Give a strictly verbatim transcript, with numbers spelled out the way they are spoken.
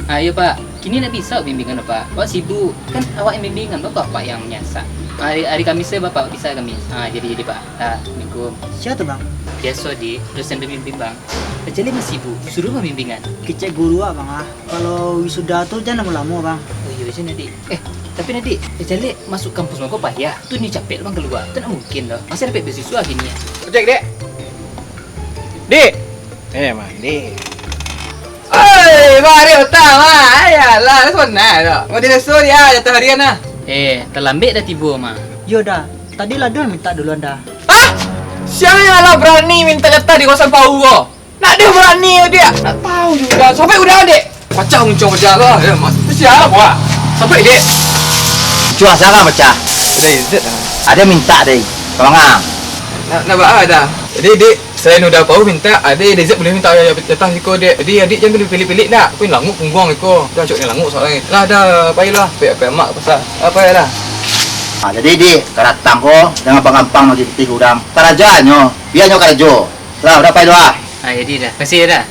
Ah, iyo, Pak. Kini ndak bisa bimbingan, Pak. Awak sibuk. Kan awak yang bimbingan, bukan Apak yang manyasak. Ah, hari, hari Kamis se, Bapak bisa Kamis. Ah, jadi, jadi, Pak. Ah, assalamualaikum. Sia tu, Bang? Biaso, Dik. Dosen pembimbing, Bang. Kecek Lik mah sibuk. Suruah mah bimbingan. Kecek guru awak, Bang, ah. Kalau wisuda tu jan lamo-lamo, Bang. Oh, iyo, jan, Dik. Eh, tapi, Dik, kecek Lik masuk kampus mah ko payah. Tu nyo capek lo, Bang, kalua. Tu ndak mungkin doh. Masih dapek beasiswa kini. Ojek, Dik. Dik. Eh, mandi. Oi, Bang, Dik, utang, Bang. Ayalah, lah, sabanai tu. Mau direso dia, jatah harian lah. Eh, talambek dah tibo, mah. Yo dah, tadi lah Dul minta duluan dah. Hah? Sia nan lah barani minta jatah di kawasan Pau ko? Nak dia barani, Dik. Nak tahu juga. Sampai udah, Dik. Pacah muncung pacah lah. Ya, Mas. Tu sia, Wak? Sampai, Dik. Cuah salah pacah. Ada izin lah. Ada minta, Dek. Tolong, ah. Nak, nak ba-, ada. Jadi, Dik, selain udah Pau minta, ada Dek Zek boleh minta jatah siko, Dek. Jadi, adik jan pilih-pilih nak. Aku languk pungguang iko. Dah cok ni languk soalnya. Lah, dah, pailah. Pek, pek mak pasal. Apa ya lah? Ah, jadi, Dik, karatang ko, jangan gampang-gampang mangikuti urang. Karajanyo, bianyo karajo. Lah, udah pai doa. Ah, jadi dah. Kasih dah.